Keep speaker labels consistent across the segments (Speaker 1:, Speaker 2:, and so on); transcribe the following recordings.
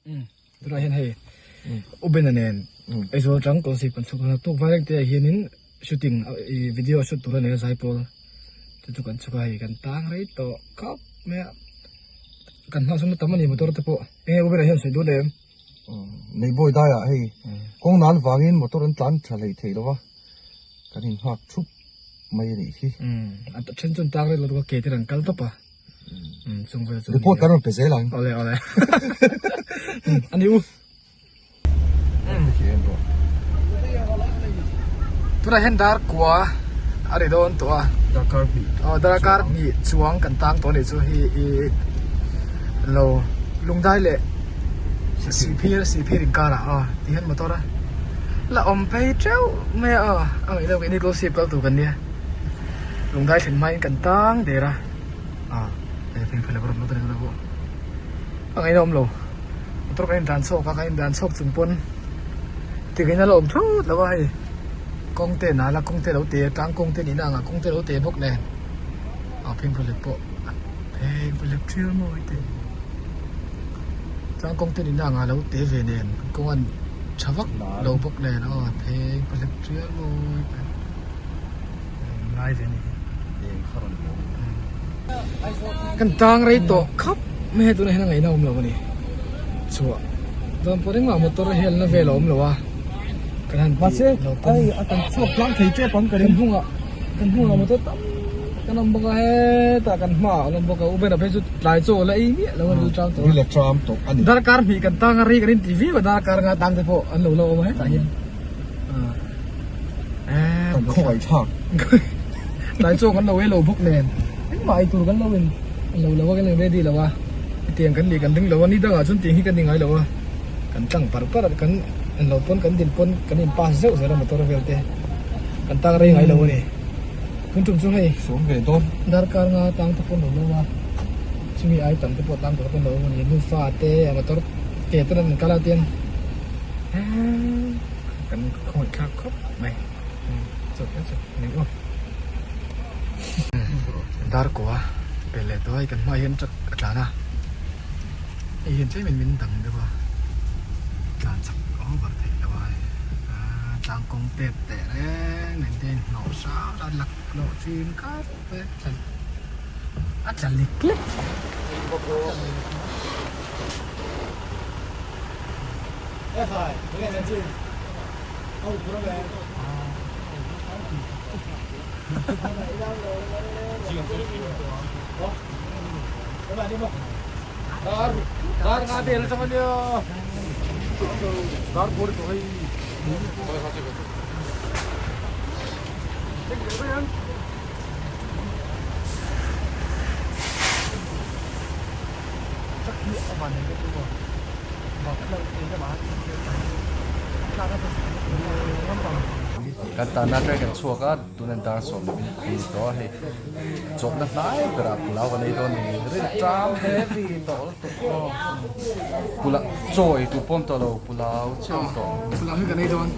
Speaker 1: Tunah hian hei U Bena nen Aizawl atang Kolasib kan chhuk a, tuk vaireng te ah hianin shooting ih video shoot tur a nei a zaipawl chu chu kan chhuk a hei kan tang rei tawh khawp mai a kan hma sawn tam a ni motor te pawh eng nge U Bena hian sawi duh lem.
Speaker 2: Leibawi daiah hei kawng nan vangin motor an tlan tha hlei thei lo va kan inghak thup mai a nih hi.
Speaker 1: A then chuan tang rei lo a ke te an kal tawp a. Chung vel chu.
Speaker 2: Report kan rawn pe zel ang.
Speaker 1: Awle awle. Ani u. Tunah hian dar kua a ri dawn tawh a.
Speaker 2: Darkar hnih.
Speaker 1: Aw darkar hnih chuang kan tang tawh a nih chu hi i lo lungdai leh sihphir sihphir inkarah aw ti hian motor a la awm phei teuh mai a aw a ngaih deuh keini gossip kal tur kan nia lungdai thlen hmain kan tang der a ah hei phei phei lo rawh motor in pawh a ngaihna awm lo motor kan indan chhawk a kan indan chhawk chung pawn tikin a la awm thut lo a hei kawng te nal a kawng te lo te tlang kawng te nihna ang ah kawng te lo te bawk nen ah phengphehlep lep pawh phengphehlep thial mawi te tlang kawng te nihna ang ah lo te ve nen kawng an tha vak lo bawk nen aw phengphehlep thial mawi te. Ngai ve ni. Kan tang rei tawh khap mai hei tunah hian a ngaihna awm lo a ni. Chhuah dawn pawh engmah motor helna vel a awm lo a. Kan han tih lo pawn.
Speaker 2: Mahse a kan chhuak tlang thei tep ang ka ring.
Speaker 1: Kan hnungah kan hnungah motor tam tak an awm bawk a hetah kan hmaah an awm bawk a. U Bena phei chu tlai chaw la ei miah lo a ril tang tawh a.
Speaker 2: Ril a tram tawh a ni.
Speaker 1: Darkar hnih kan tang a rei kan inti viau a darkar nga tang te pawh an lo la awm a hetah hian.
Speaker 2: Kan khawngaih thlak.
Speaker 1: Tlai chaw kan lo ei lo bawk nen engmah ei tur kan lo in lo lo a kan in ready lo a hetiang kan nih kan ring lo a ni dangah chuan tiang hi kan ni ngai lo a kan tlang par par a kan en lo pawn kan din pawn kan in pass zeuh zel a motor vel te kan tang rei ngai lo a ni tun tum chu hei
Speaker 2: sawm ve dawn
Speaker 1: darkar nga tang te pawn lo lo a chumi ai tam te pawh tang tur pawn lo awm a ni nufa te motor ke ten an kal a tiang. Kan khawngaih thlak khawp mai chawt te chu ni aw dar kua pel leh tawh a hei kan hmaah hian truck a tlan a hei hian tlem in min dang deuh a tlan chak over theih loh a hei aaa tlang kawng pek teh reng nen te a inhnawh hram a lak lawh thin khawp mai a tla lek lek.
Speaker 3: Kan tanna atang kan chhuak a tuna dar 20 ni tawh a hei chawlhna hnai berah pulau kan ei dawn a ni rin ṭam heavy tawh lutuk aw pula chaw ei tur pawh awm tawh lo pulau chiah awm tawh
Speaker 1: pulau hi kan ei dawn.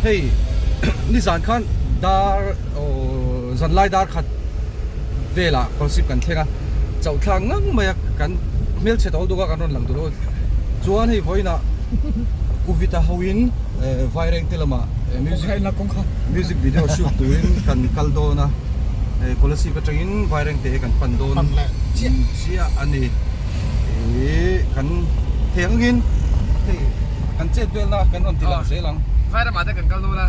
Speaker 2: Hei nizan khan dar aw zanlai dar khat velah kawlsip kan thleng a chauh thlak ngang mai a kan hmelchhe tawh lutuk a kan rawn lang duh lo chuan hei vawiinah Uvita hoin Vaireng te lamah music music video shoot turin kan kal dawn a Kolasib atangin Vaireng te kan pan dawn chiah a ni ih kan thei angin hei kan chet velna kan rawn ti lang zel ang.
Speaker 1: Vairamah te kan kal dawn a.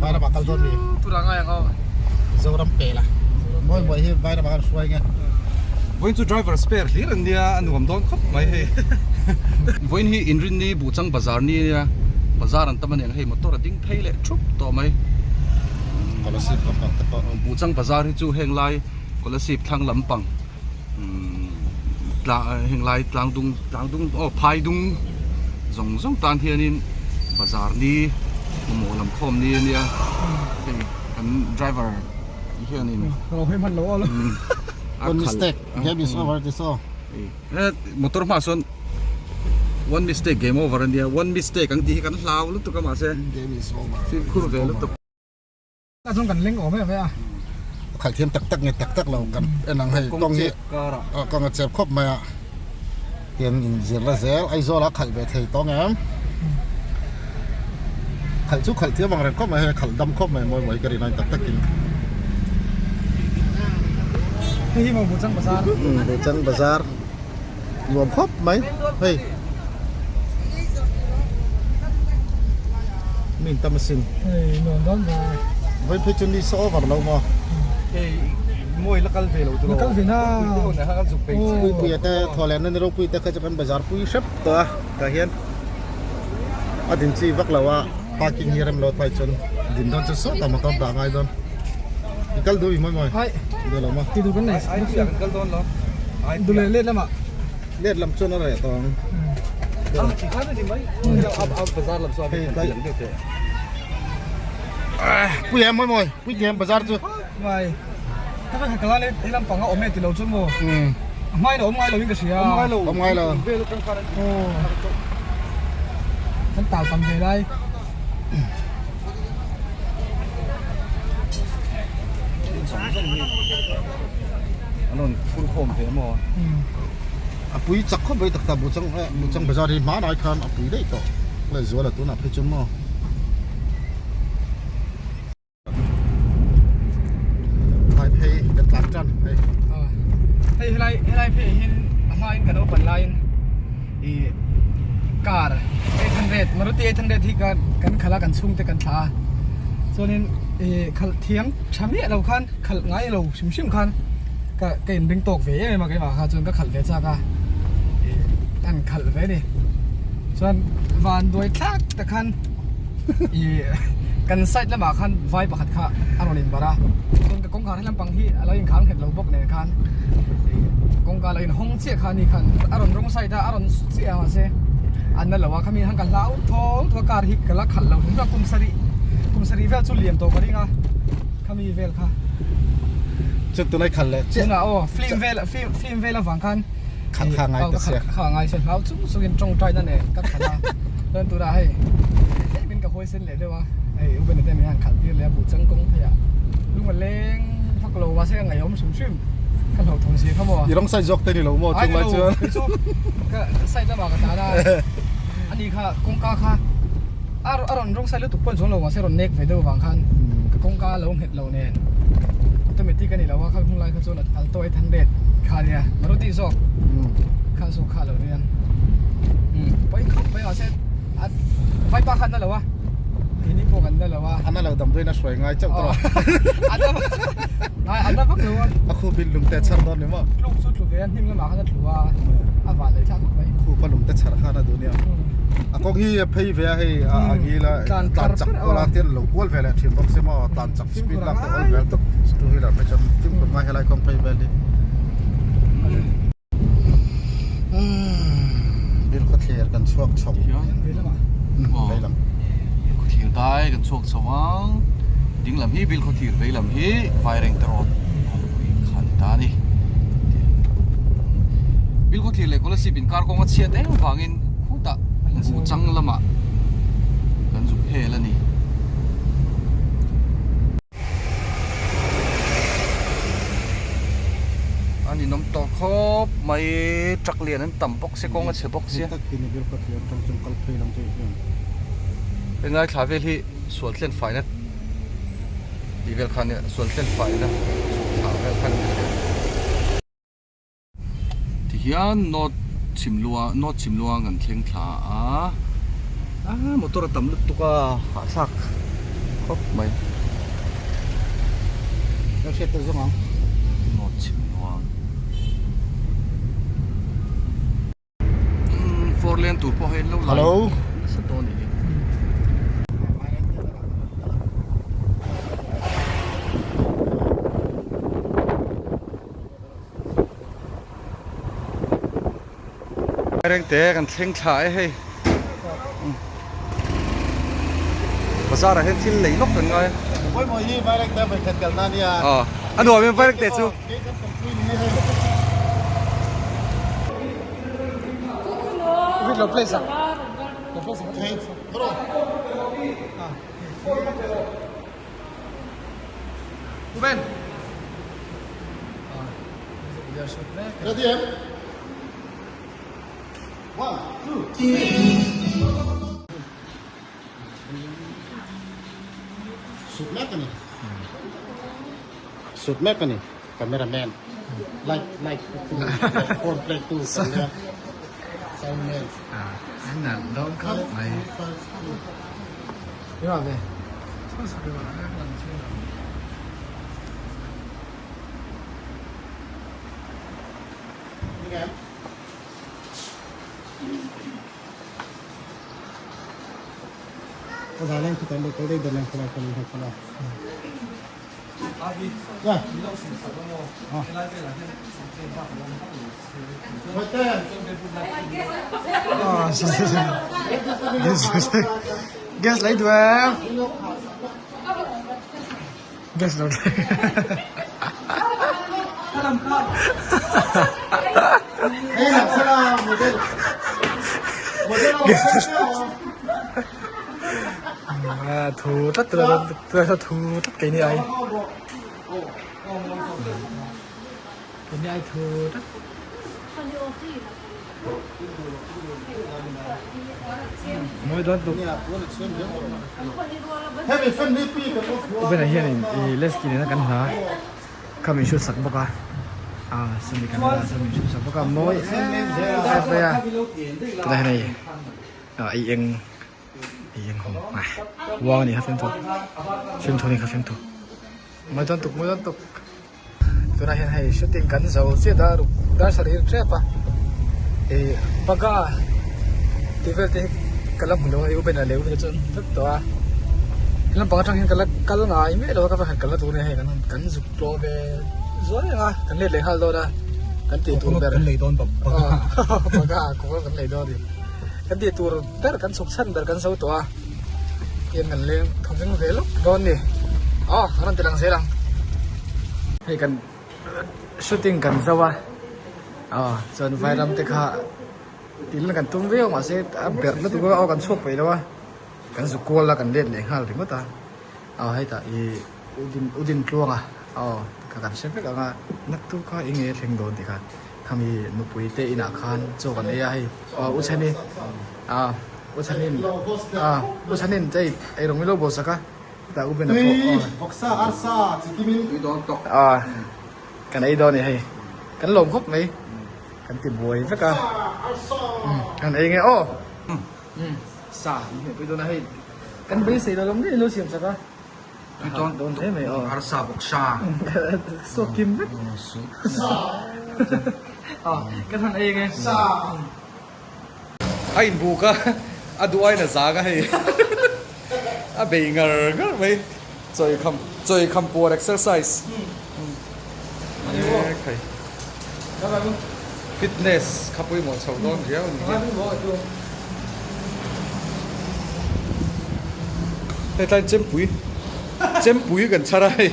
Speaker 4: Vairamah kal dawn mi.
Speaker 1: Tur a ngai ang aw.
Speaker 4: Mizoram pela. Mawi mawi hi Vairamah kan hruai nge.
Speaker 2: Vawiin chu driver spare hlir an nia a nuam dawn khawp mai hei.
Speaker 3: Vawiin hi Inrinni Buhchang bazar ni ania bazar an tam aniang hei motor a ding phei leh thup tawh mai.
Speaker 4: Kolasib lampang te pawh.
Speaker 3: Buhchang bazar hi chu heng lai Kolasib thlang lampang. tlang heng lai tlang dung tlang dung aw phai dung zawng zawng tan hianin bazar ni mamawh lam khawm ni ania hei kan driver hianin
Speaker 4: one mistake game is over ti saw
Speaker 3: motor hma sawn one mistake game over ania one mistake ang tih hi kan hlau lutuk a mahse
Speaker 4: game is over
Speaker 3: fimkhur ve lutuk.
Speaker 1: Tah chuan kan leng awm em em a.
Speaker 4: A khalh thiam tak tak nge tak tak lo kan en ang hei kawng hi kawng a chep khawp mai a tian in zir la zel Aizawl a khalh ve thei tawng em khalh chu khalh thiam ang reng khawp mai hei khalh dam khawp mai mawi mawi ka rin a tak tak in.
Speaker 1: Hei hi maw Buchang Bazar.
Speaker 4: Buchang Bazar nuam khawp mai hei mi in tam asin.
Speaker 1: Hei nuam dawn ve.
Speaker 4: Vawi phei chu ni sa over lo maw.
Speaker 2: Hei mawi la kal ve lo tiraw.
Speaker 1: La kal ve na.
Speaker 4: Puipuia te thawhlenna ni ropui te kha chu kan bazar pui hrep tawh a tah hian a din chi vak lo a parking hi rem lo phai chuan din dawn chu sawtah motor dah ngai dawn i kal duh i mawi mawi
Speaker 1: Hai
Speaker 4: duh lo maw
Speaker 1: ti duh kan nei
Speaker 2: Ai ai kan kal dawn lo ai
Speaker 1: duh leh let lamah
Speaker 4: let lam chuan a reh tawh ang
Speaker 2: ah ti khan a ni mai a bazar lam saw a kan ti lang deuh teh
Speaker 4: pui em mawi mawi pui ti em bazar chu
Speaker 1: mai ka vek kala le he lam panga awm e ti lo chu maw a hmain a awm ngai lo in ka hria
Speaker 2: awm ngai lo
Speaker 4: awm ngai lo
Speaker 2: vel atang khan an
Speaker 1: kan tal tam ve lai
Speaker 2: an rawn phur khawm ve maw
Speaker 4: a pui chak khawp mai tak tak buchang buchang bazar hi hmanai khan a pui daih tawh lehzuala tunah phei chu maw. Khai phei kan tlan tan hei.
Speaker 1: Hei helai helai phei hian a hmain kan open laiin ih car 800 Maruti 800 hi kan kan khalh a kan chhungte kan thlah a chuanin ih khalh thiam tha miah lo khan khalh ngai lo hrim hrim khan ka ka inring tawk ve em em a keimah kha chuan ka khalh ve chak a ih an khalh ve a ni chuan van duai thlak tak khan. Ih kan side lamah khan vai pakhat kha a rawn inbarh a chuan ka kawngkhar he lampang hi a lo inkhar nghet lo bawk nen khan ih kawngka lo inhawng chiah kha ani khan a rawn rawng side a a rawn su chiah a mahse a na lo a khami khan ka hlau thawng thawng a car hi ka la khalh lo hrim hrim a kum sarih kum sarih vel chu liam tawh ka ring a khami vel kha
Speaker 4: Chu tunai khalh leh chiah
Speaker 1: tunah aw film vel film film vel avang khan
Speaker 4: Khalh kha ngai ta sia.
Speaker 1: Khalh kha ngai sia hlau chung chungin tawngtaina nen ka khalh a. Chuan tunah hei tlemin ka huaisen leh deuh a. Hei U Benete min han khalh tir leh a buh chang kawng phei ah lung a leng vak lo mahse ka ngaihawm hrim hrim. Ka hlauhthawn zia kha maw.
Speaker 4: I rawng side zawk te ni lo maw chung lai chuan.
Speaker 1: Ai ni lo ka side lamah ka tan a. Ani kha kawngka kha a rawn rawng side lutuk pawn chuang lo mahse a rawn nek ve deuh avang khan ka kawngka lo nghet lo nen automatic a ni lo a kha hun lai kha chuan alto 800 kha nia maruti zawk kha zawk kha lo nia pawi khawp mai mahse a vaipa kha an na lo a keini pawh kan na lo a
Speaker 4: a na lo damdawiin a hruai ngai chauh tawh
Speaker 1: a na ai a na vak lo a
Speaker 4: a khup in lungte chhar dawn ni maw
Speaker 1: tluk chu tlu ve a hnim lamah khan a tlu a a van leh thlak khawp mai
Speaker 4: khup a lungte chhar khan a duh nia a kawng hi a phei ve a hei a ngil a
Speaker 1: tlan
Speaker 4: chak kual a tin lo kual ve leh thin bawk si maw tlan chak speed lak te awl vel tawp two wheeler phei chuan fimkhur ngai helai kawng phei vel hi bil khawthlir kan chhuak chho veilam
Speaker 2: khawthlir dai kan chhuak chho a ding lam hi bil khawthlir veilam hi vairengte road kawngpui khan ta a ni bil khawthlir leh kolasib inkar kawng a chhiat em vangin khutah buhchang lamah kan zuk hel a ni. A ninawm tawh khawp mai truck lian an tam bawk sia kawng a chhe bawk sia. Heng thla vel hi sual thlen faina tih vel kha nia sual thlen faina chhuk thla vel kha a ni thei. Tihian North Chhimlua North Chhimlua kan thleng thla a ah motor a tam lutuk a hahthlak khawp mai.
Speaker 4: Ka hriat ta zawng ang.
Speaker 2: North Chhimlua Four lane tur pawh hei an lo lai nasa tawh a nih hi. Rengte kan thleng thla e hei bazar ah hian thil lei lawk kan ngai a
Speaker 4: Pawimawh hi Vairengte a vawikhat kalna a nia.
Speaker 2: A nuam em Vairengte chu.
Speaker 1: la shoot mek a ni.
Speaker 4: Ready em? One, two, three. Shoot mek a ni. Shoot mek a ni. Camera man. Light, light tu, phone play tu kan nia. Sound man.
Speaker 1: Ah, an nalh dawn khawp mai. Ila ve. Gas lấy được em Gas lo Thu tlat tlat thu tlat keini ai keini ai thu tlat. Mawi dawn tuk. Ubenah hianin ih Lesky nena kan hla kha min shoot sak bawk a ah sawmi kan hla chuan min shoot sak bawk a mawi em em mai a tunah hian hei ah ei eng ei eng ho ah uang a ni kha fiamthu fiamthu a ni kha fiamthu mawi dawn tuk mawi dawn tuk. Tunah hian hei shooting kan zo chiah a ruk dar sarih tep a ih paga tih vel te hi ka la hmu lo a u bena leh u bena chu an hmu vek tawh a lampang atang hian ka la kal ngai miah lo a ka va han kal na tur nia hei kan kan zuk tlawh ve zuai ang a kan let leh nghal dawn a kan tih tur ber paga kawng kan lei dawn a ni kan tih tur ber kan chhuk chhan ber kan zo tawh a. Tiang kan leng thawveng ve lawk dawn ni aw a rawn ti lang zel ang hei kan shooting kan zo a aw chuan vairam te kha til kan tum viau mahse a berh lutuk a aw kan chhuak peih lo a kan zu kual a kan let leh nghal ringawt a aw hetah ih udin udin tluang a aw kha kan hre vek ang a naktuk kha eng nge thleng dawn tih kha khami nupui te inah khan chaw kan ei a hei aw u chhani ah. U Chhanin ah U Chhanin chei ei rawng milo bawlsak a chutah U Bena pawh
Speaker 4: Tui vawksa arsa chi kimin tui dawn tawk
Speaker 1: ah kan ei dawn a ni hei kan lawm khawp mai kan ti buai vek a kan ei nge aw sa min hmeh pui dawn a hei kan beisei lo lawm ngei lo siam sak a
Speaker 2: tui dawn
Speaker 1: dawn hle mai aw
Speaker 2: arsa vawksa
Speaker 1: suak kim vek ah kan han ei nge
Speaker 4: sa.
Speaker 2: A inbuk a, a duh aiin a zang a hei. A bei ngar ngar mai. Chawi kham, chawi kham puar exercise. Ekhai. Fitness kha pawimawh chho dawn riau a ni hi. Hei tlai chempui, chempui kan chhar a hei.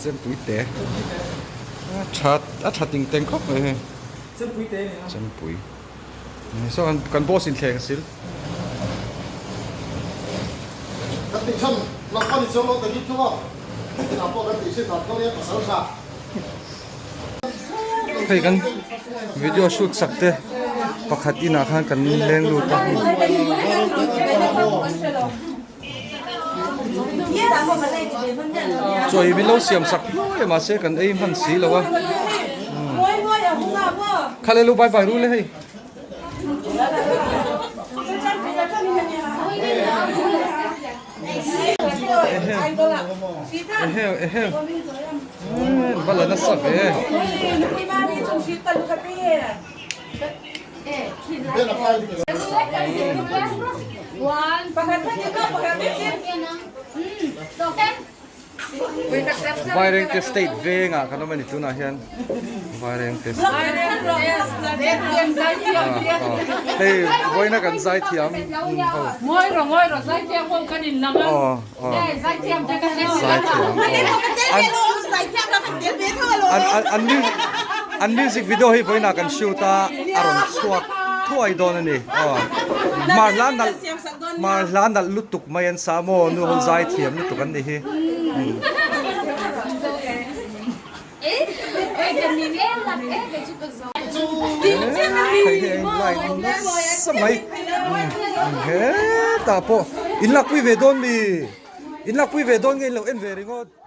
Speaker 2: Chempui te. A tha, a tha ting teng khawp mai hei.
Speaker 1: Chempui te a ni a.
Speaker 2: Chempui. Saw kan kan boss in thleng sil.
Speaker 4: Kan tih chhan lam pawh ni chuang lo takin thu a, hetiang pawh kan tih hriat dan tho nia pasal tha.
Speaker 2: Hei kan video shoot sak te pakhat inah khan kan leng lut a. Chawi min lo siam sak hluai a mahse kan ei hman si lo a kha le lu bye bye ru le hei. Ehe ehe va la nasa ve. Vairengte state vengah kan awm a ni tunah hian Vairengte state hei vawiina kan zaithiam ho an music video hi vawiinah kan shoot a a rawn chhuak thuai dawn a ni aw mar hla nalh mar hla nalh lutuk mai an sa maw nu ho zai thiam lutuk an ni hi. Hei hi a in line nasa mai hetah pawh in lakpui ve dawn mi in lakpui ve dawn nge in lo en ve ringawt.